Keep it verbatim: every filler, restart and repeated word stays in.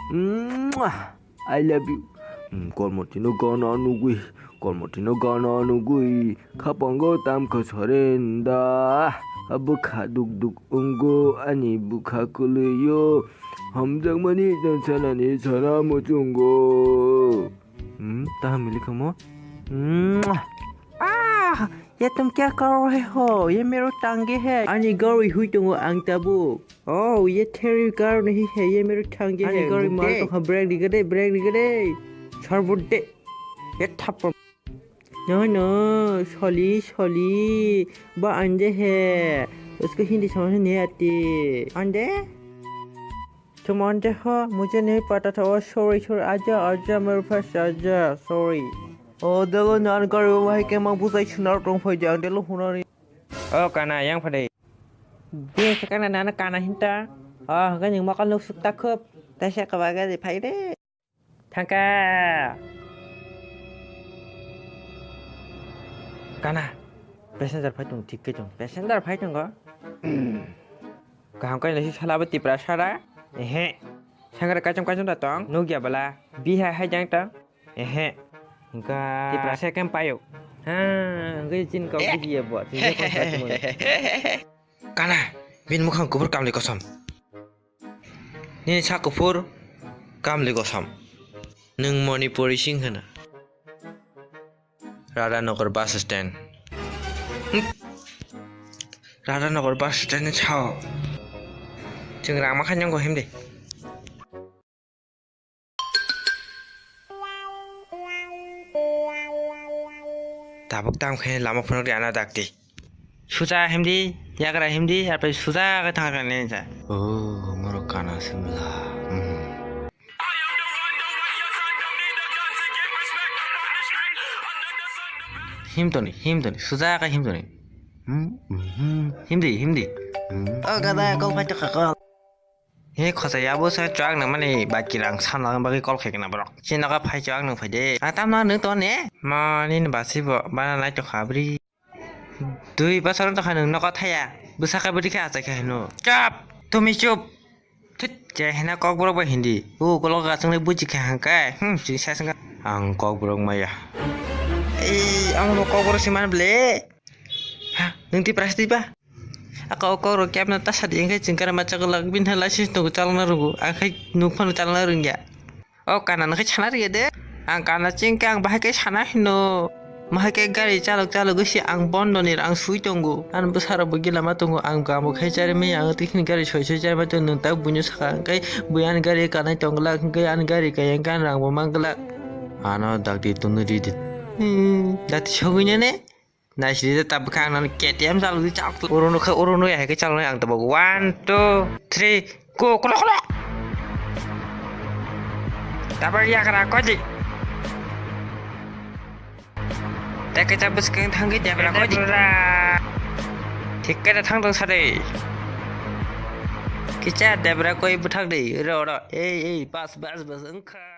Mwah! I love you. Hmm, kormotino gana nugui, kormotino gana nugui, khapango tamkha sorenda, abukha duk duk ungo, ani bukha kuluyo, hamjakmani jansanani sana muchungo. Hmm, taham milikha mo? Mwah! Ah! ये तुम क्या कर रहे हो? ये मेरा टांगे है। Ani gari hui tongo ang tabuk. Oh, ये तेरी कार नहीं है, ये मेरा टांगे है। Ani gari mal tongkha, brake diga de, brake diga de. Sarbut de. ये थप्पड़। No, no, soli, soli. वो अंडे है। उसको हिंदी समझ नहीं आती। अंडे? तुम अंडे हो? मुझे नहीं पता था। Oh, sorry, sorry. आजा, आजा, मेरे पास आजा। Sorry. Oh, delo nan gari wahai kemang bujai sunar tong phai jang delo hunani. Oh, kana, yang phade. Be, kana, nana kana hinta. Oh, gani makal nuk sukta khup. Tasa kabaga de phai de. Thangka. Kana. Passenger phai tung, thik khe tung. Passenger phai tung go. Kaham kai nasi sala abo Tipra sara. Ehe. Sangra kaichom kaichom da tong. Nugya bala. Bihai hai jang tong. Ehe. Hingka. Tipra second payo. Ha, hingka chin kau bujiya bo. Chin kau bujiya bo. Kana, bini mukhang kuphur kamli kosom. Nini sak kuphur kamli kosom. Nwng Manipuri sing hwna. Radhanagar bus stand. Hmm. Radhanagar bus stand ni sao. Chwng rang ma kha nyang go himdi. Tabuk tam khe lama phunuk di ana dakti. Suja himdi, yagra himdi, arpai suja khe thang khe nini sa. Oh, moro kana simla. Hmm. Himtoni, himtoni, suja khe himtoni. Hmm, hmm, himdi, himdi. Hmm. Oh, gada, kok phai tokha kok. He khosa ya bo sa chwak nang mani baki rang sam nang bagwi call khai kana borok. Chini nogo phai chwak nang phai de. Ang tam no nung ton ne? Ma nini basi bo bana nai to khabri. Dui bosor to khanung nogo thaya. Bwsa khe bwrwi khe achai khe hino. Chap! Tumi chup! Thut, je hina kok borok bo hindi. O kolok ga chungle buji khe hangkai. Hmm, chini sa sengka. Ang kok borok maya. Ei, ang no kok borok si man ble. Ha, nung ti pras ti ba? Aka o kok rok kebna ta sadi wngkhe chwng kare ma chakwlak bini hai license tongo chalokna rwgo, ang khai nuk phano chalokna rwngya. O kana no khai sana rwya de, ang kana chengkhe ang bahai khe sana hino. Mahai khe gari chalok chalok wngsi ang bondo ni rang sui tongo. Ani bwsa rok bo gila ma tongo, ang kamo khai chari maya ang tikhini gari soi soi chari ma tongo, nwng tak buino saka hwnkhe bui ani gari kanai tong glak hwnkhe ani gari kaya hwnkhe ani rang bo man glak. Ano dakti tongwi ridi. Hmm, dakti sogwi nene? Naisidi ta bwkha ang nani K T M chalok di chak. Oro nukha, oro nukha hai khe chaloknai ang tabuk. One, two, three, go, kolok, kolok. Tabuk yakra koi di. Tei kisa bwskang thangwi debra koi di. Thik khe thang tong sa de. Kisa debra koi bwthak de. Oro, oro. Ei, ei, bas, bas, bas, wngkha.